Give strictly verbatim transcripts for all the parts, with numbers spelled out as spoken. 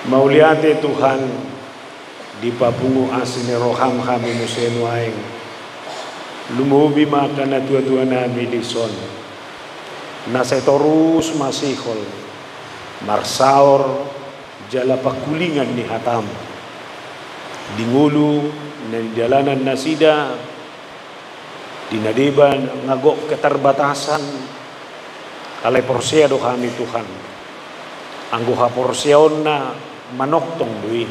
Mauliate Tuhan, dipapungu asi ni roham hami muse nuaeng. Lumobi ma angka natuatua nami dison, na sai torus masihol marsaor jala pangkulingan ni hatam di ngolu na nidalanan nasida, di na deba nga gok keterbatasan. Alai porsea do hami Tuhan, anggo haporseaonna manongtong do i,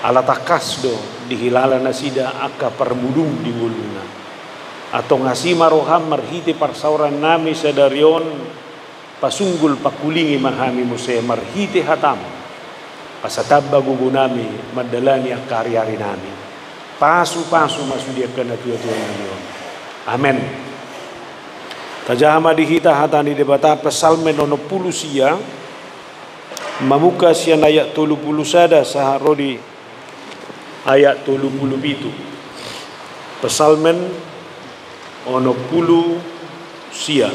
ala tangkas do dihilala nasida angka parmudung di ngoluna. Antong asi ma roham marhite parsaoran nami sadari on, pasunggul pangkulingi ma hami muse marhite hatam, asa tamba gogo nami mandalani angka ariari nami. Pasupasu ma sude angka natuatua nami on. Amen. Tajaha ma di hita hata ni Debata, Psalmen onom pulu sia, mamungka sian ayat tolu pulu sada sahat ro di ayat tolu pulu pitu. Psalmen onom pulu sia.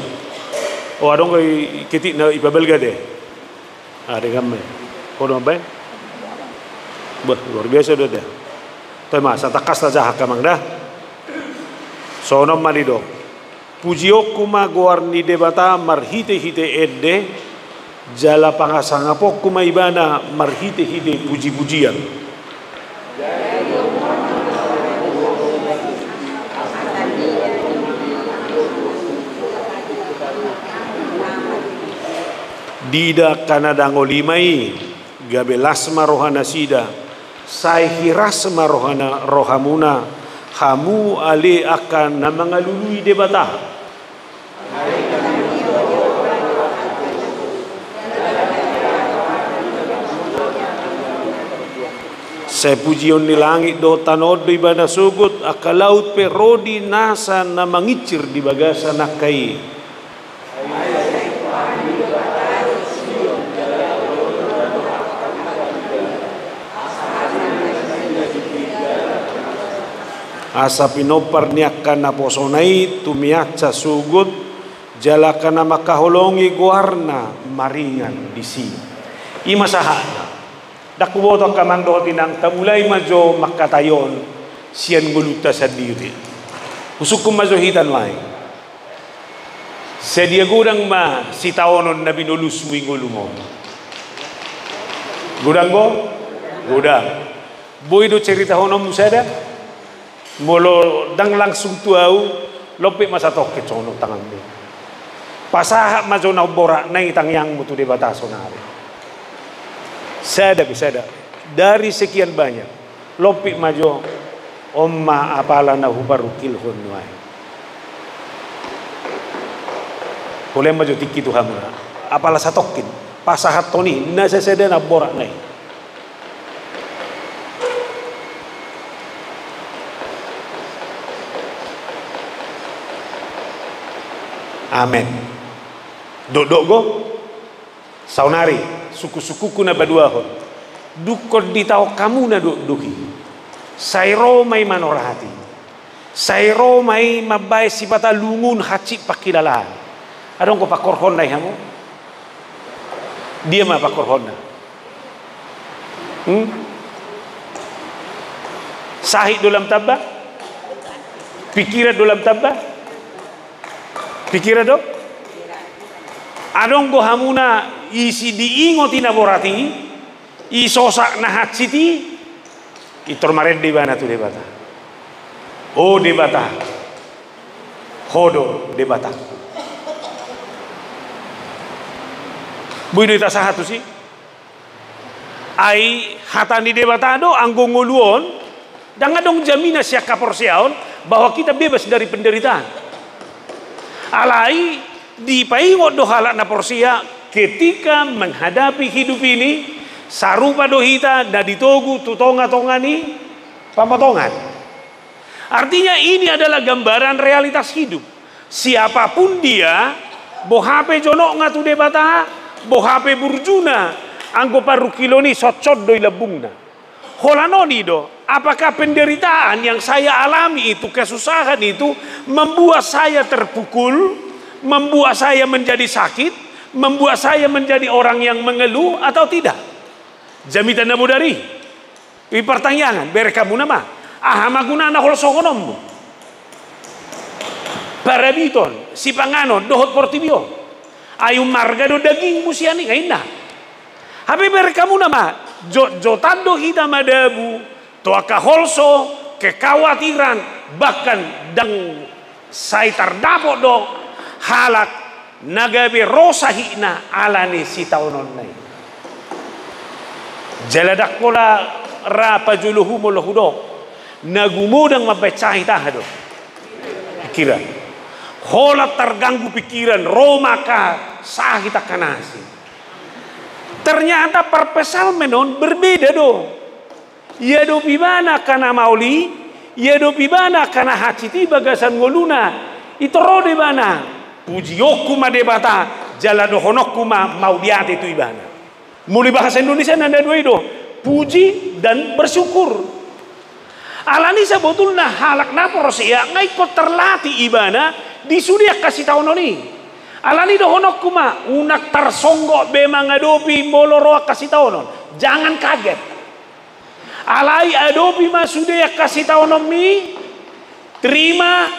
O, adong do i ketikna ipabalga de. Ade gamme. Kodo mambaen. Bah, luar biasa do de. Toe ma, asa tangkas tajaha amang da. Songon on ma didok. Pujionku ma goar ni Debata marhitehite ende, jala pangasangaponku ma Ibana marhitehite pujipujian. Diida angka na dangol i ma i, gabe las ma rohanasida, sai hiras ma rohana, rohamuna, hamu ale angka na mangalului Debata. Sai pujion ni langit dohot tano on do Ibana sogot, angka laut pe ro di nasa na mangincir di bagasan angka i. Asa pinompar ni angka naposona i tumiansa sogot, jala angka na mangkaholongi goarna maringan disi. I ma sahatna. Ndang huboto angka amang dohot inang, tamulai ma jo mangkatai on sian ngolunta sandiri. Husungkun ma jo hita nuaeng. Sadia godang ma sitaonon na binolusmu i ngolum on? Godang do? Godang. Boi do ceritahononmu sada? Molo ndang langsung tu ahu, lompit ma satongkin songon on tanganmu. Pasahat ma jo na umboratna i tangiangmu tu Debata sonari. Sada pe, sada. Dari sekian banyak. Lompit ma jo, on ma apala na huparungkilhon nuaeng. Polean ma jo tingki tu hamu na. Apala satongkin. Pasahathon i, na sasada na umboratna i. Amen. Dokdok do. Saonari, sungkunsungkunku na paduahon. Dungkon ditaon hamu na dokdok i. Sai ro ma i manorhati. Sai ro ma i mambaen sipata lungun hansit pangkilalaan. Adong do pangkorhonna i hamu? Dia ma pangkorhonna? Hmm? Sahit do lam tamba? Pikiran do lam tamba? Pikiran do? Adong do hamuna isi diingot i na borat i, i sosak na hansit i, pintor marende ibana tu Debata. O Debata, Ho do Debata. Boi do hita sahat tusi? Ai hata ni Debata do anggo ngolu on, ndang adong jaminan sian haporseaon bahwa kita bebas dari penderitaan. Alai dipaingot do halak na porsea, ketika menghadapi hidup ini, sarupa do hita na ditogu tu tongatonga ni pamotongan. Artinya, ini adalah gambaran realitas hidup. Siapapun dia, boha pe jonokna tu Debata, boha pe burjuna, anggo parungkilon i sotsot do i lambungna. Holan on i do, apakah penderitaan yang saya alami itu, kesusahan itu, membuat saya terpukul, membuat saya menjadi sakit, membuat saya menjadi orang yang mengeluh atau tidak? Jamita na bodari. I partangiangan, bereng hamu nama. Aha ma gunana holsohononmu? Parabiton, sipanganon, dohot portibi on. Ai ummarga do dagingmu sian i, nga inna. Hape bereng hamu nama, jotjotan do hita madabu tu angka holso, kekhawatiran, bahkan ndang sai tardapot do halak na gabe ro sahitna ala ni sitaononna i. Jala ndang holan ra pajolohon molo hudok, na gumodang mambahen sahit aha do? Pikiran. Holan targanggu pikiran, ro ma angka sahit angka na asing. Ternyata parpsalmen on berbeda do. Iadopi ibana angka na maol i, iadopi ibana angka na hansit i bagasan ngoluna, i tor ro do ibana. Pujionku ma Debata, jala dohononku ma mauliate tu ibana. Molo i bahasa Indonesia na dua i do, puji dan bersyukur. Ala ni sabotulna halak na porsea nga ingkon terlatih ibana di sude angka sitaonon i. Ala ni dohononku ma, unang tarsonggot be mangadopi molo ro angka sitaonon. Jangan kaget. Alai adopi ma sude angka sitaononmi, terima,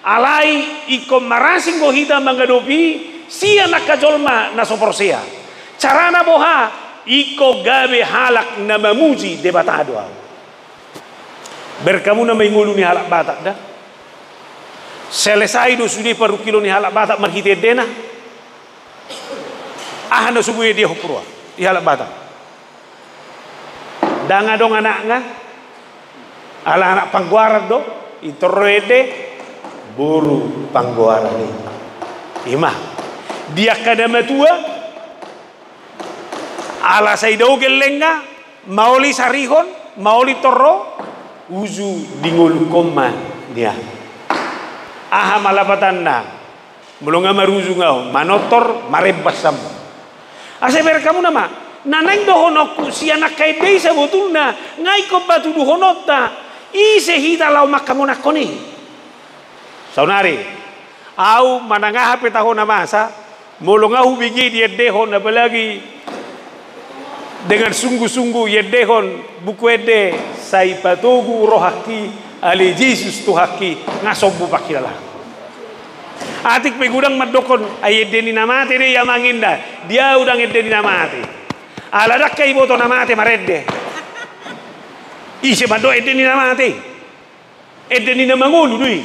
alai ingkon marasing do hita mangadopi sian angka jolma na so porsea. Carana boha? Ingkon gabe halak na mamuji Debata do ahu. Bereng hamu nama i ngolu ni halak Batak da. Selesai do sude parungkilon ni halak Batak marhite endena. Aha na so boi diendehon roha i halak Batak? Ndang adong anakna, ala anak panggoaran do, i tor ro ende, boru panggoaran i. I ma. Di angka na matua, ala sai dao gellengna, maol i sarihon, maol i tor ro, uju dingoluhon ma nian. Aha ma lapatanna? Molo nga marujung ahu, manortor, marembas hamu. Asa bereng hamu nama, na naeng dohononku sian angka ende i sabotulna, nga ingkon patuduhononta, ise hita laho mangkamonangkon i. Saonari, ahu manang aha pe taho na masa, molo nga hubege diendehon, apalagi dengan sungguh-sungguh iendehon buku ende, sai patogu rohangki ale Jesus Tuhanki, nga sombu pangkilalaanku. Atik pe godang mandokhon, ai ende ni na mate do i amang inna, dia ndang ende ni na mate. Ala ndang hea iboto na mate marende. Ise mandok ende ni na mate? Ende ni na mangolu do i.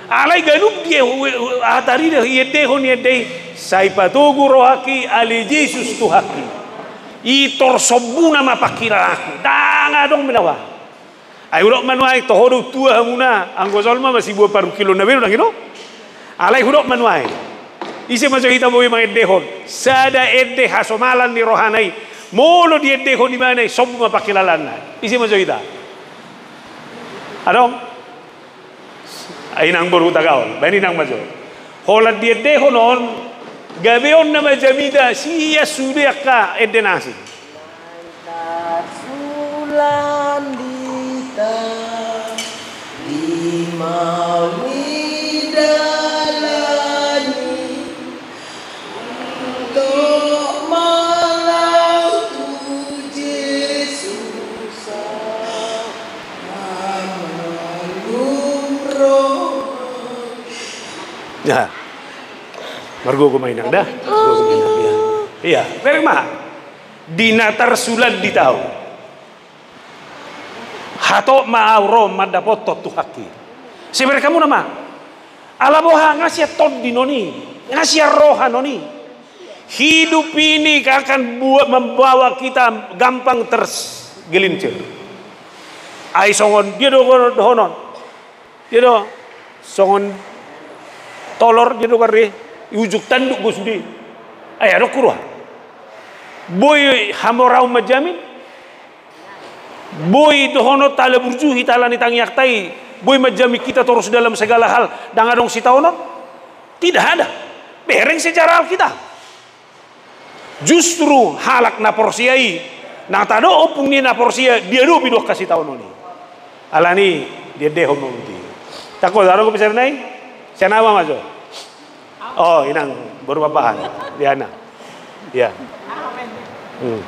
Alai ganup dia, hu-, hu-, hatari dia, iendehon i ende i, sai patogu rohangki ale Jesus Tuhanki. I tor sombuna ma pangkilalaanku. Ndang adong be na ua. Ai hudok ma nuaeng, toho do tua hamuna, anggo jolma masibuan parungkilonna be do ndang i do. Alai hudok ma nuaeng. Ise ma jo hita boi mangendehon sada ende hasomalan ni rohana i, molo diendehon ibana i sombu ma pangkilalaanna? Ise ma jo hita? Adong? Ai inang boru Tagaol, baen inang ma jo. Holan diendehon on, gabe on nama jamita sian sude angka ende na asing. Lantar sulan di ta, di mauli dalan i, untuk malau tu Jesus, mamalum roha. Ya. Margogo ma inang da. Margogo ma inang, ya. Iya, bereng ma. Di na tarsulan di ta. Hatop ma ahu ro mandapothon Tuhanki. Asa bereng hamu nama. Ala boha? Nga sian tondinon i, nga sian rohanon i. Hidup ini akan buat membawa kita gampang tergelincir. Ai songon dia do dohonon. Dia do, songon tolor dia do gari, i ujung tanduk do sude. Ai adong huroha. Boi hamoraon manjamin. Boi dohonon ta ala burju hita ala ni tangiangta i, boi manjamin kita torus dalam segala hal, ndang adong sitaonon. Tidak ada. Bereng sejarah Alkitab. Justru halak na porsea i, na tadok ompung ni na porsea, diadopi do angka sitaonon i. Alani diendehon ma buti. Tako, taro ko piser nai? Sian aha ma jo? Oh, inang boru Papahan. Diana. Iya. Hmm.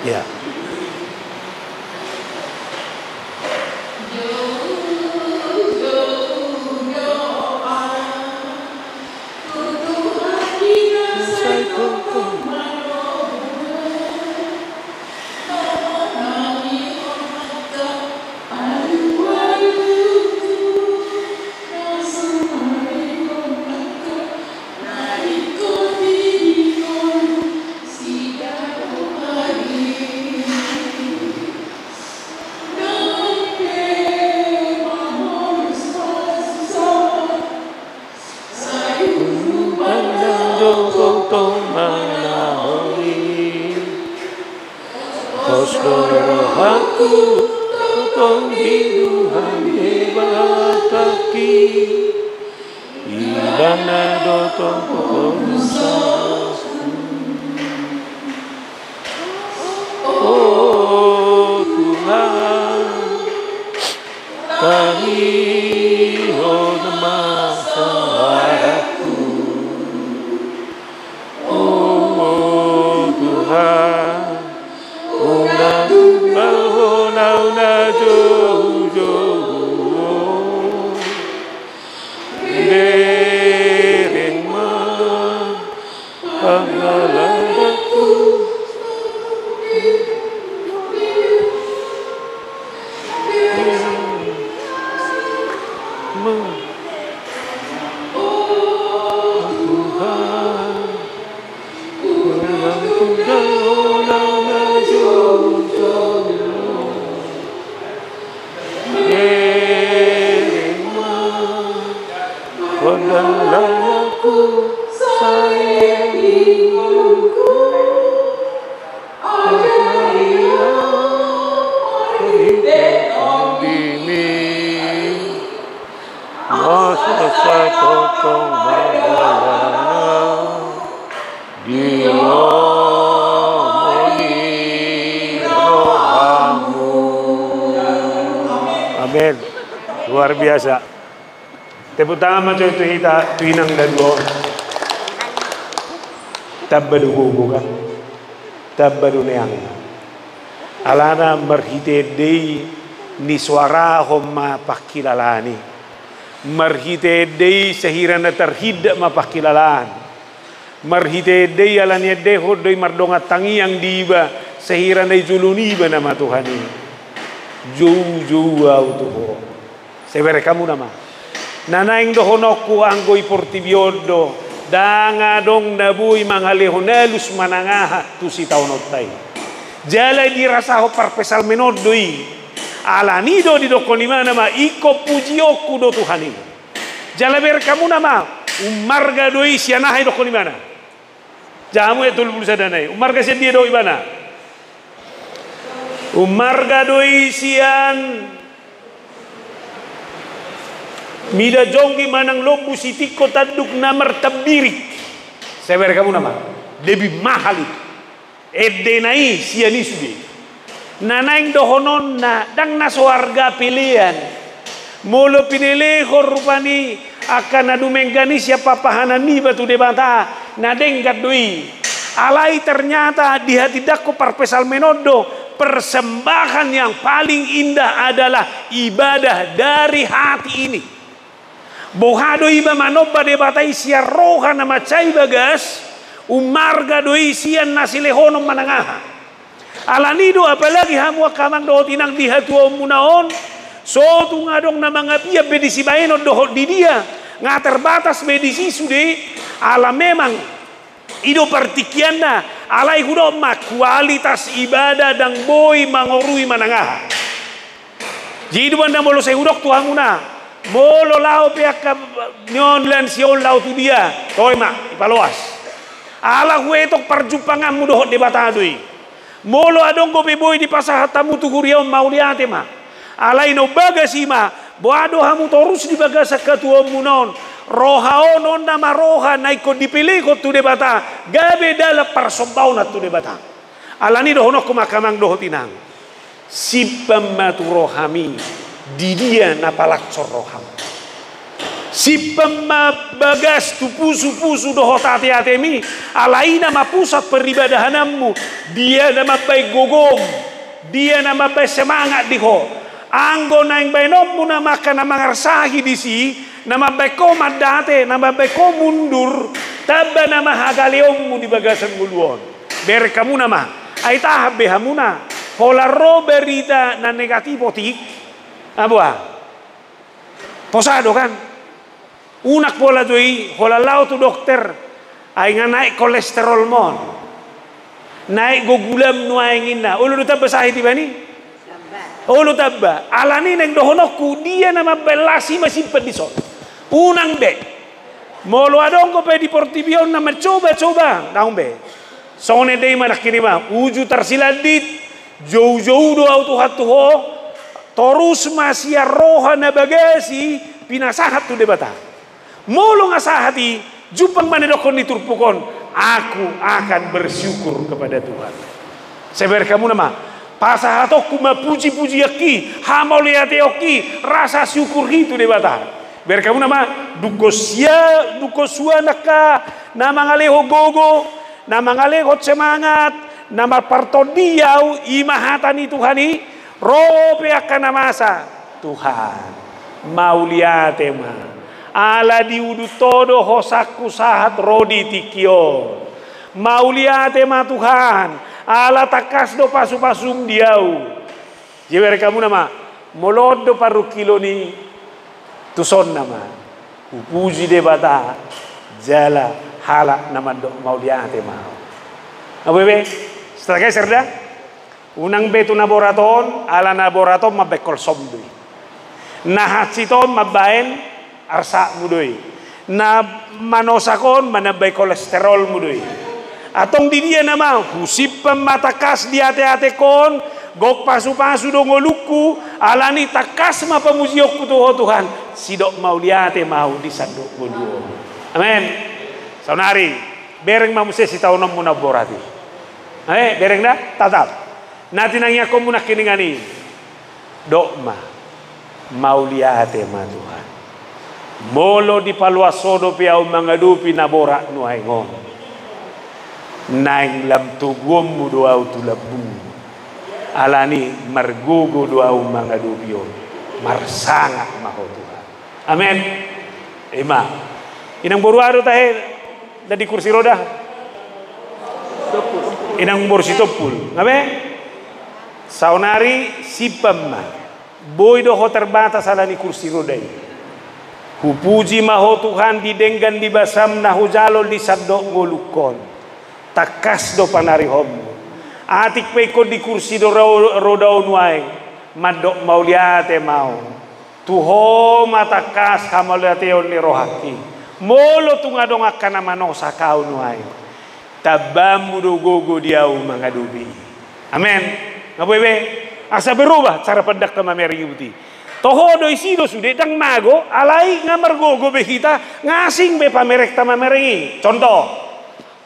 Ya. Pos do rohangku, tongtong di Tuhan Debatangki, Ibana do tongtong porsasku. O Tuhan, tangihon ma suaraku. O Tuhan, unang tinggalhon au na joujou. Bereng ma pangalahanku. Masa sai tongtong mangalaha di lomo ni rohamu. Amin. Luar biasa. Tepuk tangan ma jo tu hita, tu inang dan boru. Tamba do gogo kan? Tamba do neang. Alana marhite ende i nisoarahon ma pangkilalaan i. Marhite ende i sahira na tarhindat ma pangkilalaan. Marhite ende i ala ni endehon do i mardongan tangiang di iba, sahira na dijoloi iba nama Tuhan i. Joujou au tu ho. Sai bereng hamu nama. Na naeng dohononku anggo i portibi on do, ndang adong na boi mangalehon alus manang aha tu sitaononta i. Jala dirasahon parpsalmen on do i. Ala ni do didokkon ibana ma, ingkon pujionku do Tuhan i. Jala bereng hamu nama, ummarga do i sian aha didokkon ibana. Jaha hamu ayat tolu pulu sada na i. Ummarga sian dia do ibana? Ummarga do i sian mida jonggi manang lombu sitingko tanduk na martambirik. Sai bereng hamu nama. Lebih mahal itu. Endena i sian i sude. Na naeng dohononna ndang na so arga pelean. Molo pinelehon rupani angka na dumenggan i sian papahanan niba tu Debata, na denggan do i. Alai ternyata dihatindangkon parpsalmen on do, persembahan yang paling indah adalah ibadah dari hati ini. Boha do iba manomba Debata i sian roha na mansai bagas, ummarga do i sian na silehonon manang aha. Ala ni do apalagi hamu angka amang dohot inang di hatuaonmuna on, so tung adong na mangapian be di sibaenon dohot di dia, nga terbatas be disi sude, ala memang i do partingkianna, alai hudok ma kualitas ibadah ndang boi mangorui manang aha. Jadi do banda molo sai hudok tu hamuna, molo laho pe angka ni on lansia on laho tu dia, toe ma, ipaloas. Ala huetong parjumpanganmu dohot Debata do i. Molo adong dope boi dipasahat hamu tu huria on mauliate ma. Alai na umbagas i ma, boha do hamu torus di bagasan hatuaonmuna on. Roha on, on nama roha na ingkon dipelehon tu Debata, gabe dalan parsombaonan tu Debata. Ala ni dohononku ma angka amang dohot inang. Simpan ma tu rohami, di dia na palashon roham. Simpan ma bagas tu pusu-pusu dohot ate-atemi, ala i nama pusat paribadahananmu, dia na mambaen gogom, dia na mambaen semangat di ho. Anggo naeng baenonmu nama angka na mangarsahi disi, na mambaen ho mandate, na mambaen ho mundur, tamba nama hagaleonmu di bagasan ngolu on. Bereng hamu nama, ai tahan be hamuna, holan ro barita na negatif otik. Aboa. Posa do kan? Unang pola jo i, holan laho tu dokter, ai nga naek kolesterolmon. Naek do gulam nuaeng inna. Olo do tamba sahit ibana i? Olo tamba. Ala ni naeng dohononku, dia na mambaen las i ma simpan dison. Unang be. Molo adong do pe di portibi on na mancoba-coba, naung be. Songon ende i ma nangkin i ma, uju tarsilandit, jou-jou do au Tuhan tu ho, torus ma sian roha na bagas i pinasahat tu Debata. Molo nga sahat i, jumpang ma na nidokkon ni turpuk on, aku akan bersyukur kepada Tuhan. Sai bereng hamu nama, pasahatonku ma puji-pujianki, hamauliateonki, rasa syukurhi tu Debata. Bereng hamu nama, dungkon sia, dungkon suan angka na mangalehon gogo, na mangalehon semangat, na marpartondi au, i ma hata ni Tuhan i, ro pe angka na masa, Tuhan, mauliate ma, ala di udut ho do hosangku sahat ro di tingki on. Mauliate ma Tuhan, ala tangkas do pasu-pasum di au. Jadi bereng hamu nama, molo on do parungkilon i, tuson nama, hupuji Debata, jala halak na mandok mauliate ma au. Nga boi be, setelah geser da. Unang be tu na borat on, ala na borat on mambaen kolsom do i. Na hansit on mambaen arsakmu do i. Na manosak on manambai kolesterolmu do i. Antong di dia nama, husimpan ma tangkas di ate-atengkon, gok pasu-pasu do ngolungku, ala ni tangkas ma pamujionku tu ho Tuhan, sidok mauliate ma au di sandok ngolu on. Amen. Saonari, bereng ma muse sitaononmu na borat i. Eh, bereng da? Tatap. Na tinangiangkonmu nangkiningan i. Dok ma, mauliate ma Tuhan. Molo dipaluas ho dope au mangadopi na borat nuaeng on, naeng lam toguonmu do au tu lambungmu. Ala ni margogo do au mangadopi on. Marsangap ma ho Tuhan. Amen. Ima. Inang boru aha do tahe na di kursi roda? Inang boru Sitompul. Nga be? Saonari simpan ma. Boi do ho terbatas ala ni kursi roda i. Hupuji ma ho Tuhan di denggan ni basam na hujalo di sandok ngolungkon. Tangkas do panarihonmu. Atik pe ingkon di kursi do ro-, roda on nuaeng. Mandok mauliate ma au. Tu ho ma tangkas hamauliateon ni rohangki. Molo tung adong angka na manosak au nuaeng, tambaanmu do gogo di au mangadopi. Amen. Nga boi be? Asa berubah cara pandangta mamereng i buti. Toho do isi do sude, ndang mago, alai nga margogo be hita, nga asing be pamerengta mamereng i. Contoh.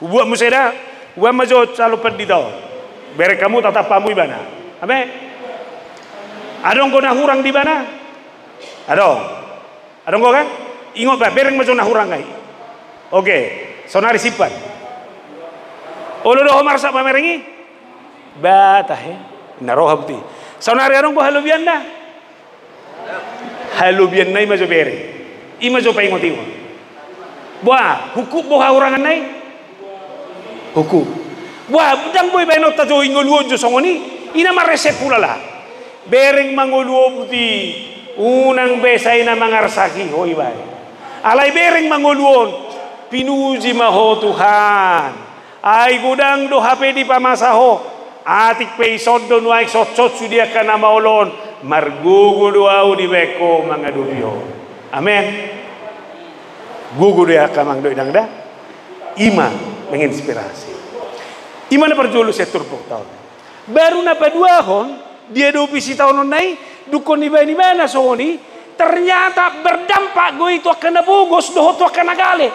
Hubuat muse da, hubuat ma jo calon pandita on. Bereng hamu, tatap hamu ibana. Amen. Adong do na hurang di ibana? Adong. Adong do kan? Ingot ba, bereng ma jo na hurang i. Oke, saonari simpan. Olo do ho marsak mamereng i? Ba tahe. Na roha buti. Saonari adong do halobianna? Halobianna i ma jo bereng. I ma jo paingot-ingot. Boha, hukup boha huranganna i? Hukup. Boha, ndang boi baenonta jo i ngolu on jo songon i? I na marresep hulala. Bereng ma ngolu on buti, unang be sai na mangarsahi ho ibaen. Alai bereng ma ngolu on, pinuji ma ho Tuhan. Ai godang do hape dipamasa ho, atik pe ison do nuaeng sotsotsot sude angka na maol on, margogo do au dibaen ho mangadopi ho. Amen. Gogo do i angka amang dohot inang da. I ma menginspirasi. I ma na parjolo sian turpukta on. Baru na paduahon, diadopi sitaononna i, dungkon dibaen ibana songon i, ternyata berdampak do i tu angka na pogos dohot tu angka na gale.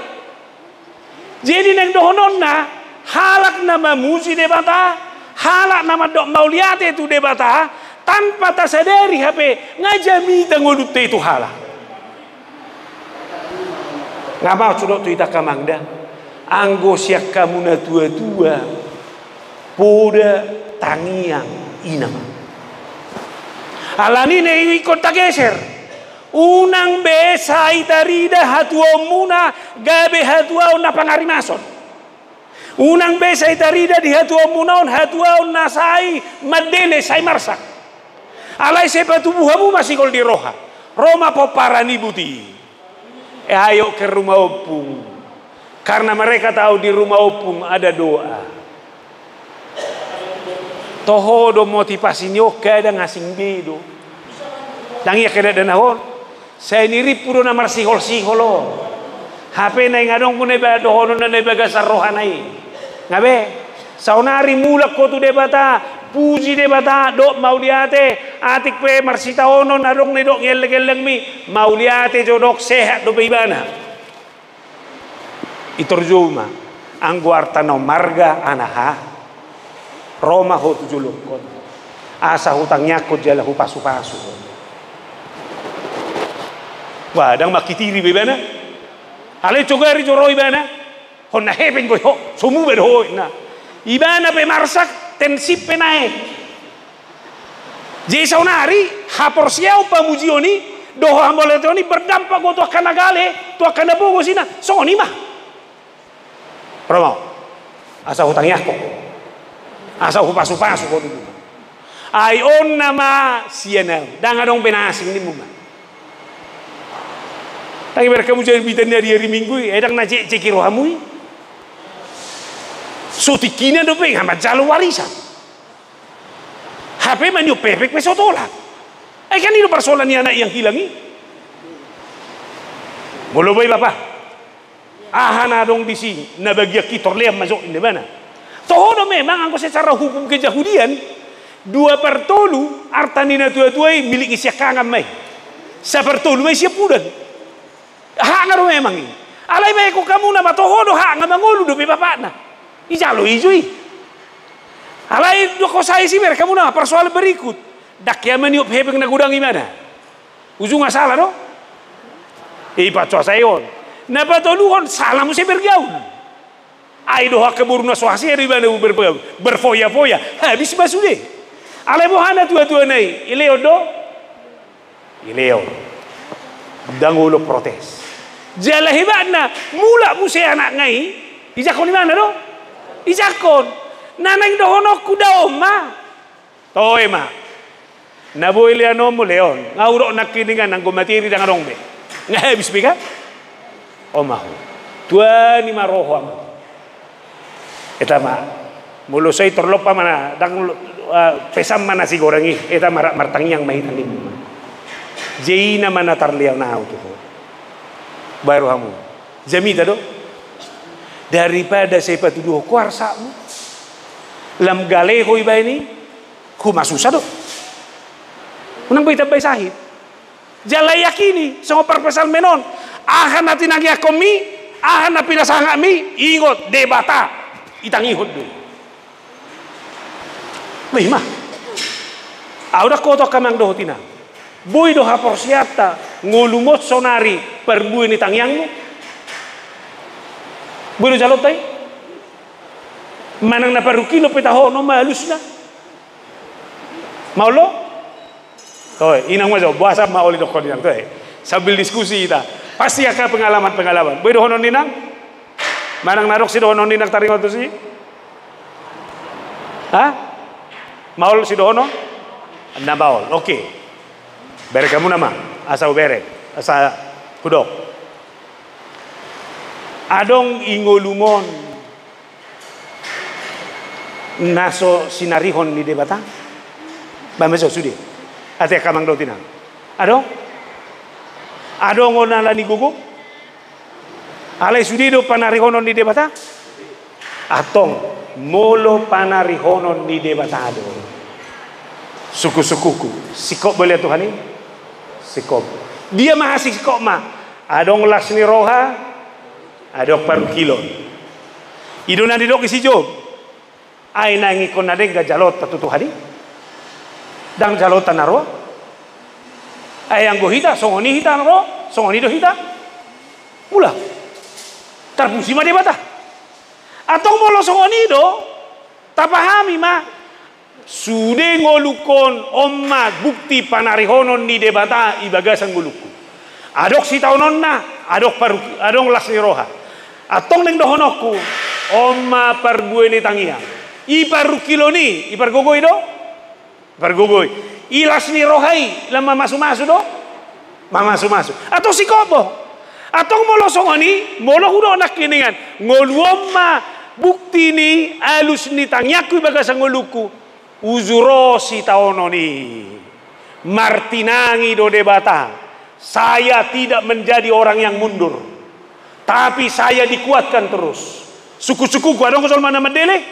Jadi naeng dohononna, halak na mamuji Debata, halak na mandok mauliate tu Debata, tanpa tasadari hape nga jamita ngolunta i tu halak. Nga mansai didok tu hita angka amang da, anggo sian hamu na tuatua, poda tangiang i nama. Alani i ingkon tageser. Unang be sai tarida hatuaonmuna gabe hatuaon na pangarimason. Unang be sai tarida di hatuaonmuna on hatuaon na sai mandele, sai marsak. Alai sai patubu hamu ma sihol di roha. Ro ma pomparan i, buti. Eh, ayo ke rumah ompung. Karena mereka tahu di rumah ompung ada doa. Toho do motivasi ni on, kadang asing be do. Ndang ia kada dana on. Sai nirimpu do na marsiholsihol on. Hape naeng adong do na iba-, dohononna na di bagasan rohana i. Nga be, saonari mulak ho tu Debata, puji Debata, dok mauliate, atik pe marsitaonon adong na didok ni ellengellengmi, mauliate jo dok, sehat dope ibana. Itor jou ma, anggo arta na marga anaha, ro ma ho tu jolongkon. Asa hutangiangkon jala hupasupasu. Wah, ndang mangkitiri be ibana. Alai cogari jo ro ibana. Hona hepeng do ho, so muba do ho, na. Ibana pe marsak, tensi pe naek. Jadi saonari, haporseaon pamujion i, dohot hamauliateon i, berdampak do tu angka na gale, tu angka na pogos i na, songon i ma. Ro ma ho. Asa hutangiangkon ho. Asa hupasupasu ho dulu. Ai on nama sian ahu, ndang adong be na asing nimmu ma. Ndang iberek hamu jadi bitan ni ari-ari Minggu i, eh, ndang na cek-cek i rohamu i. So tingkina dope, nga manjalo warisan. Hape maniop hepeng pe so tolap. Ai kan i do parsoalan ni anak yang hilang i. Molo boi bapa, aha na adong disi na bagian hitor lean ma jo, ninna ibana. Toho do memang anggo secara hukum kejahudian, dua partolu arta ni na tuatua i milik ni siangkangan ma i. Sapartolu ma i siampudan. Hakna do memang i. Alai baen hamu nama, toho do hakna mangolu dope bapakna. Ijalo i jo i. Alai dok ho sai, iberek hamu nama, persoalan berikut. Ndang ia maniop hepeng na godang ibana. Ujungna sala do? I pacoa sai on. Na patoluhon sala muse bergaul. Ai dohot angka boru na so hasea do ibana bergaul. Berfoya-foya. Habis ma sude. Alai boha na tuatuana i? Ilehon do? Ilehon. Ndang olo protes. Jala hebatna, mulak muse anakna i, ijangkon ibana do? Ijangkon. Na naeng dohononku da on ma. Toe ma. Na boi leanonmu leon. Nga hudok nangkiningan, anggo materi ndang adong be. Nga habis be kan? On ma ho. Tuani ma roha ma. Eta ma, molo so i torlompa ma na, ndang, eh, pesan ma na sigoreng i, eta ma ra-, martangiang ma hita ninna. Jadi i nama na tarlean ahu tu ho. Baru hamu. Jamita do. Daripada sai patuduhon ho arsakmu. Lam gale ho ibaen i, huma susa do. Unang boi tambai sahit. Jala yakini, songon parpsalmen on. Aha na tinangiangkonmi, aha na pinasangapmi, ingot, Debata. Itangihon do i. Bah, i ma. Ahu ndang hotok amang dohot inang. Boi do haporseaonta, ngolumon saonari parbue ni tangiangmu. Boi do jalonta i. Manang na parungkilon pe tahonon ma alusna. Maol do? Toe, inang ma jo, boasa maol i dokkon inang, toe. Sambil diskusi hita. Pasti angka pengalaman-pengalaman. Boi dohonon ni inang? Manang na adong sidohonon ni inang taringot tusi? Ha? Maol sidohonon? Na maol, oke. Berek hamu nama, asa huberek, asa hudok. Adong i ngolumon na so sinarihon ni Debata? Bah, masa sude? Ate angka amang dohot inang. Adong? Adong on ala ni gogo? Alai sude do panarihonon ni Debata? Antong, molo panarihonon ni Debata do. Sungkun-sungkunku, singkop bolean Tuhan i? Singkop. Dia ma hasingkop ma. Adong las ni roha, adong parungkilon. I do na nidok ni si Job. Ai naeng ingkon na denggan jalonta tu Tuhan i? Ndang jalonta na roa? Ai anggo hita, songon i hita na roa, songon i do hita. Mulak. Tarpuji ma Debata. Antong molo songon i do, tapahami ma, sude ngolungkon on ma bukti panarihonon ni Debata di bagasan ngolungku. Adong sitaononna, adong parruki-, adong las ni roha. Antong naeng dohononku, on ma parbue ni tangiang. I parungkilon i, i pargogoi do? Pargogoi. I las ni roha i, lam mamasumasu do? Mamasumasu. Antong singkop bo. Antong molo songon i, molo hudok nangkiningan, ngolu on ma bukti ni alus ni tangiangku di bagasan ngolungku, uju ro sitaonon i. Martinangi do Debata. Saya tidak menjadi orang yang mundur. Tapi saya dikuatkan terus. Sungkunsungkunku, adong do jolma na mandele?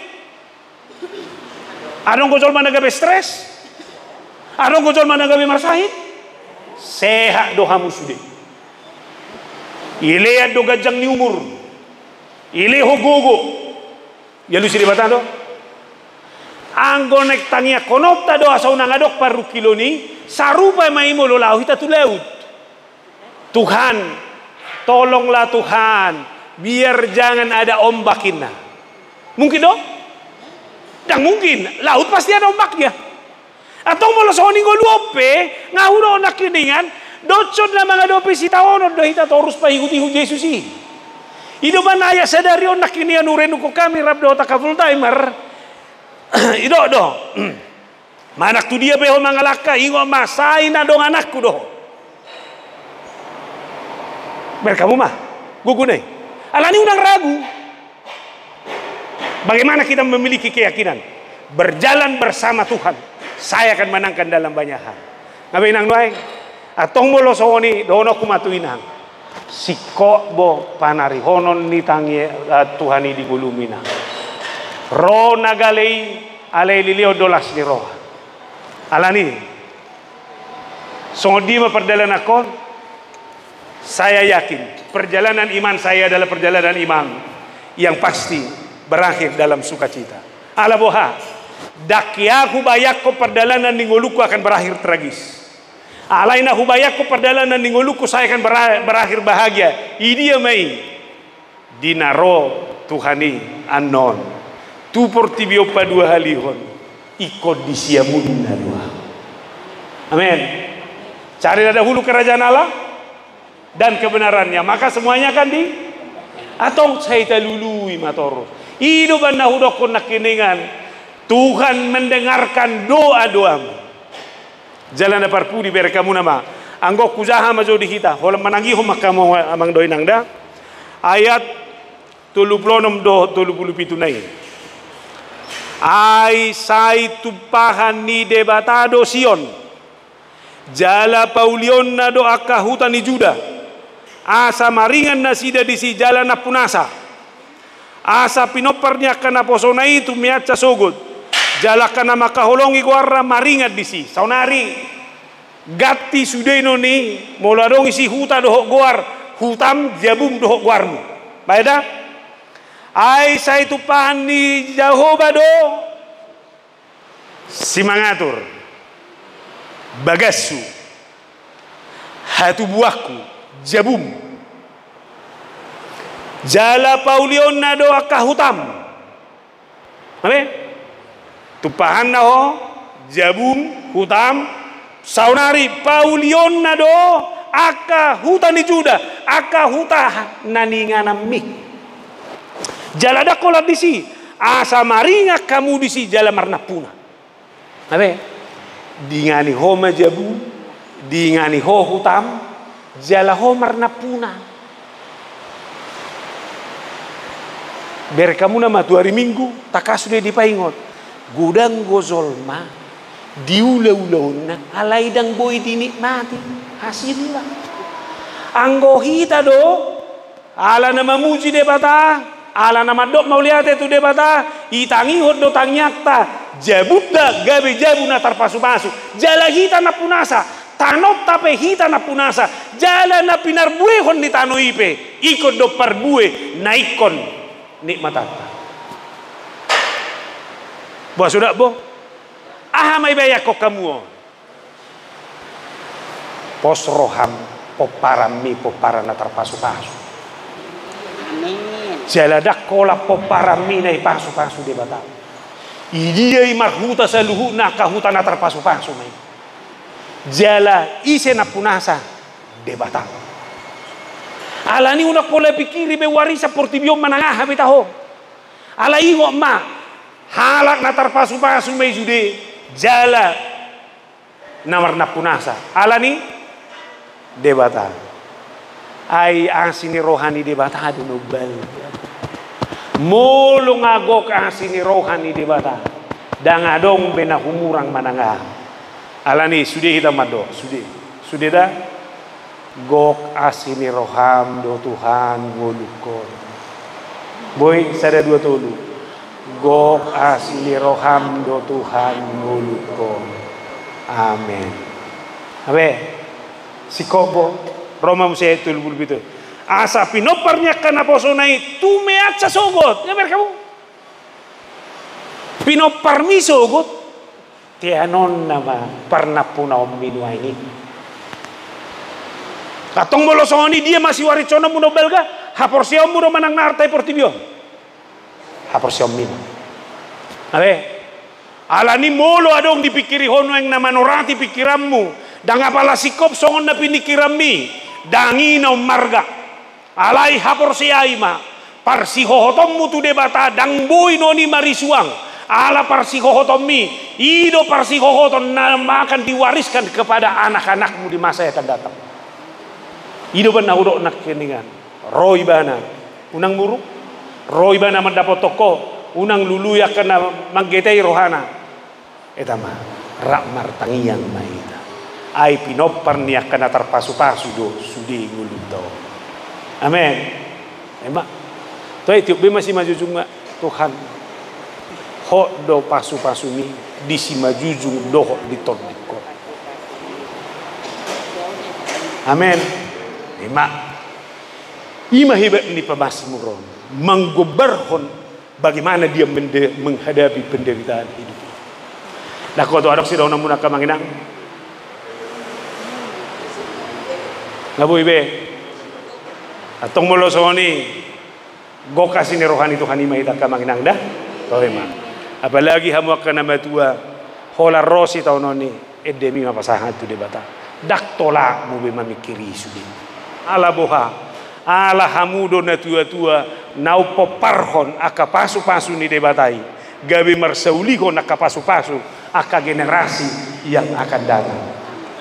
Adong do jolma na gabe stres? Adong do jolma na gabe marsahit? Sehat do hamu sude. Dilean do ganjang ni umur. Dilehon gogo. Dialusi Debata do. Anggo naeng tangiangkononta do asa unang adong parungkilon i, sarupa ma i molo laho hita tu laut. Tuhan, tolonglah Tuhan, biar jangan ada ombak, ninna. Mungkin do? Ndang mungkin, laut pasti ada ombaknya. Antong molo songon i ngolu on pe, nga hudok nangkiningan, dohot na mangadopi sitaonon do hita torus paihutihut Jesus i. I do umbahen ayat sadari on nangkiningan hurenungkon hami rap dohot angka full timer. Didok do. Manang tu dia pe ho mangalangka, ingot ma, sai na dongananku do ho. Bereng hamu ma gogona i. Alani unang ragu. Bagaimana kita memiliki keyakinan? Berjalan bersama Tuhan, saya akan menangkan dalam banyak hal. Nga be inang nuaeng, antong molo songon i, dohononku ma tu inang. Singkop bo panarihonon ni tangi, eh, Tuhan i di ngolum, inang. Ro na gale i, alai dilehon do las ni roha. Alani, songon dia ma pardalanan on, saya yakin perjalanan iman saya adalah perjalanan iman yang pasti berakhir dalam sukacita. Ala boha, ndang hea hubayangkon pardalanan ni ngolungku akan berakhir tragis. Alai na hubayangkon pardalanan ni ngolungku, saya akan bera-, berakhir bahagia. Di dia ma i? Di na ro Tuhan i annon tu portibi on paduahalihon, ingkon di siamunna do ahu. Amen. Carilah dahulu kerajaan Allah dan kebenarannya, maka semuanya akan di-, antong sai talului ma torus. I do umbahen na hudokkon nangkiningan, Tuhan mendengarkan doa-doamu. Jala na parpudi, bereng hamuna ma. Anggo hujaha ma jo di hita, holan manangihon ma hamu amang dohot inang da. Ayat tolu pulu onom dohot tolu pulu pitu na i. Ai sai tumpahan ni Debata do Sion, jala paulionna do angka huta ni Juda, asa maringan nasida disi jala nampunasa. Asa pinompar ni angka naposona i tumpean sasogot, jala angka na mangkaholongi goarna maringan disi. Saonari ganti sude non i, molo adong disi huta dohot goar, hutam, jabum dohot goarmu. Baen da? Ai sai tumpahan ni Jahowa do simangatur bagashu, hatubuanhu, jabum. Jala paulionna do angka hutam. Amen. Tumpahanna ho, jabum, hutam, saonari paulionna do angka huta ni Juda, angka huta na niingananmi. Jala ndang holan disi, asa maringan hamu disi jala marnampuna. Amen. Diingani ho ma jabum, diingani ho hutam, jala ho marnampuna. Bereng hamuna ma tu ari Minggu, tangkas do dipaingot. Godang do jolma diula ulaonna, alai ndang boi dinikmati hasilna. Anggo hita do, ala na mamuji Debata, ala na mandok mauliate tu Debata, ditangihon do tangiangta, jabunta gabe jabu na tarpasupasu. Jala hita nampunasa, tanonta pe hita nampunasa, jala na pinarbuehon ni tano i pe, ingkon do parbue na ingkon nikmatanta. Boha suda bo? Aha ma dibayangkon hamu on? Pos roham, pomparanmi pomparan na tarpasupasu. Amen. Jala ndang holan pomparanmi na dipasupasu Debata. Di dia i marhuta saluhutna, angka huta na tarpasupasu ma i. Jala ise nampunasa? Debata. Alani unang pola pikiri be warisan portibi on manang aha be tahe. Alai ingot ma, halak na tarpasupasu ma i sude, jala na marnampunasa. Alani Debata. Ai asi ni roha ni Debata do na umbalga. Molo nga gok asi ni roha ni Debata, ndang adong be na humurang manang aha. Alani sude hita mandok, sude. Sude da. Gok asi ni roham do Tuhan ngolungkon. Boi, sada, dua, tolu. Gok asi ni roham do Tuhan ngolungkon. Amen. Abe, singkop bo, ro ma muse ayat tolu pulu pitu. Asa pinompar ni angka naposona i tumean sasogot. Nga berkamu? Pinomparmi sogot. Teanonna ma parnampunaonmi nuaeng i. Antong molo songon i dia ma siwarisononmu na umbalga? Haporseaonmu do manang na arta i portibi on? Haporseaonmi ma. Abe. Alani molo adong dipingkiri ho nuaeng na manorati pingkiranmu, ndang apala singkop songon na pingkiranmi, ndang i na ummarga. Alai haporseai ma, parsihohotonmu tu Debata ndang boi non i marisuang. Ala parsihohotonmi, i do parsihohoton na akan diwariskan kepada anak-anakmu di masa yang akan datang. I do umbahen na hudok nangkiningan. Ro ibana, unang muruk. Ro ibana mandapothon ho, unang lului angka na manggetei rohana. Eta ma, rap martangiang ma hita. Ai pinompar ni angka na tarpasupasu do sude ngolunta on. Amen. Emma. Toe tiop be ma simanjujungna, Tuhan. Hot do pasupasumi di simanjujung dohot di tondingkon. Amen. Emma. I ma hebat ni pamazmur on. Manggombarhon bagaimana dia mende-, menghadapi penderitaan hidup ini. Nah, koto adong sidohononmuna angka amang inang. Nga boi be. Antong molo songon i, gok asi ni roha ni Tuhan i ma hita angka amang inang da. Toe ma. Apalagi hamu angka na matua, holan ro sitaonon i. Endemi ma pasahat tu Debata. Ndang tolapmu be mamingkiri sude. Ala boha, ala hamu do natuatua na umpomparhon angka pasupasu ni Debata i, gabe marsaulihon angka pasupasu angka generasi yang akan datang.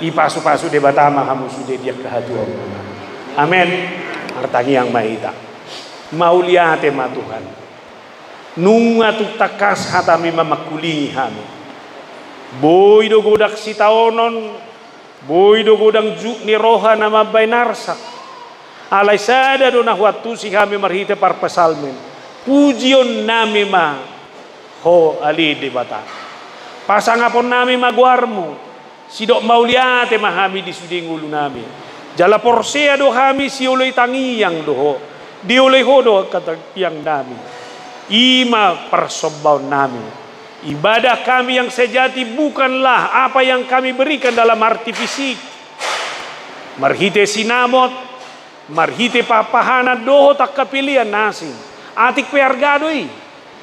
Ipasupasu Debata ma hamu sude di angka hatuaon. Amen. Martangiang ma hita. Mauliate ma Tuhan. Nunga tung tangkas hatami mamangkulingi hami. Boi do godang sitaonon, boi do godang jut ni roha na mambaen arsak. Alai sada do na huantusi hami marhite parpsalmen. Pujionnami ma Ho ale Debata. Pasangaponnami ma goarmu. Sidok mauliate ma hami di sude ngolunami. Jala porsea do hami sioloi tangiang do Ho. Dioloi Ho do angka tangiangnami. I ma parsombaonnami. Ibadah kami yang sejati bukanlah apa yang kami berikan dalam arti fisik. Marhite sinamot, marhite papahanan dohot angka pelean na asing. Atik pe arga do i.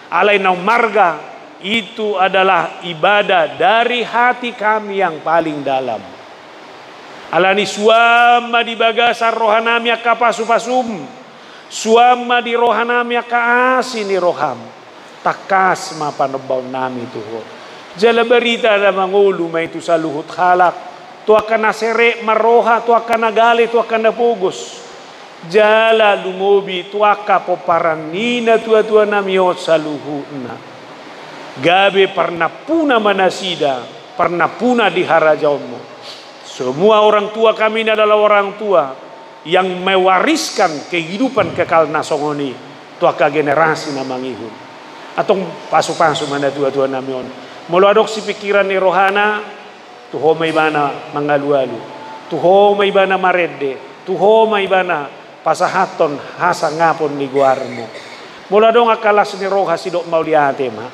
Alai na ummarga, itu adalah ibadah dari hati kami yang paling dalam. Alani suan ma di bagasan rohanami angka pasupasum, suan ma di rohanami angka asi ni roham, tangkas ma panombaonnami tu Ho. Jala barita na mangolu ma i tu saluhut halak, tu angka na serep marroha, tu angka na gale, tu angka na pogos. Jala lumobi tu angka pomparan ni natuatuanami on saluhutna. Gabe parnampuna ma nasida, parnampuna di harajaonmu. Semua orang tua kami ini adalah orang tua yang mewariskan kehidupan kekal na songon i tu angka generasi na mangihut. Antong pasupasu ma natuatuanami on. Molo adong sipingkiran ni rohana, tu Ho ma ibana mangalualu, tu Ho ma ibana marende, tu Ho ma ibana pasahathon hasangapon ni goarmu. Molo adong angka las ni roha, sidok mauliate ma.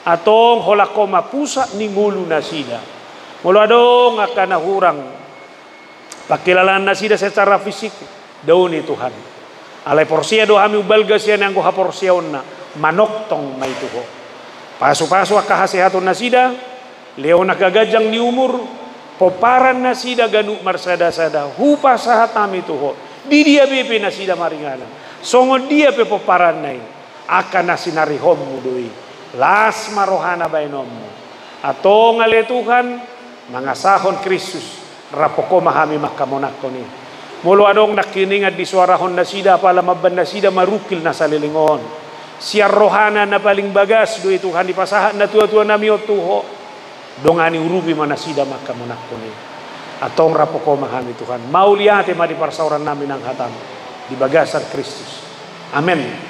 Antong holan Ho ma pusat ni ngolu nasida. Molo adong angka na hurang pangkilalaan nasida secara fisik, daoni Tuhan. Alai porsea do hami umbalga sian anggo haporseaonna, manongtong ma i tu Ho. Pasupasu angka hasehaton nasida, lehon angka ganjang ni umur, pomparan nasida ganup marsadasada, hupasahat hami tu Ho. Di dia be pe nasida maringanan, songon dia pe pomparanna i, angka na sinarihonmu do i. Las ma rohana baenonmu. Antong ale Tuhan, mangasahon Kristus, rap Ho ma hami mangkamonangkon i. Molo adong nangkiningan disuarahon nasida, apala mambahen nasida marungkil na saleleng on, sian rohana na paling bagas do i Tuhan, dipasahat natuatuanami on tu Ho. Dongani, urupi ma nasida mangkamonangkon i. Antong rap Ho ma hami Tuhan. Mauliate ma di parsaorannami nang hataM, di bagasan Kristus. Amen.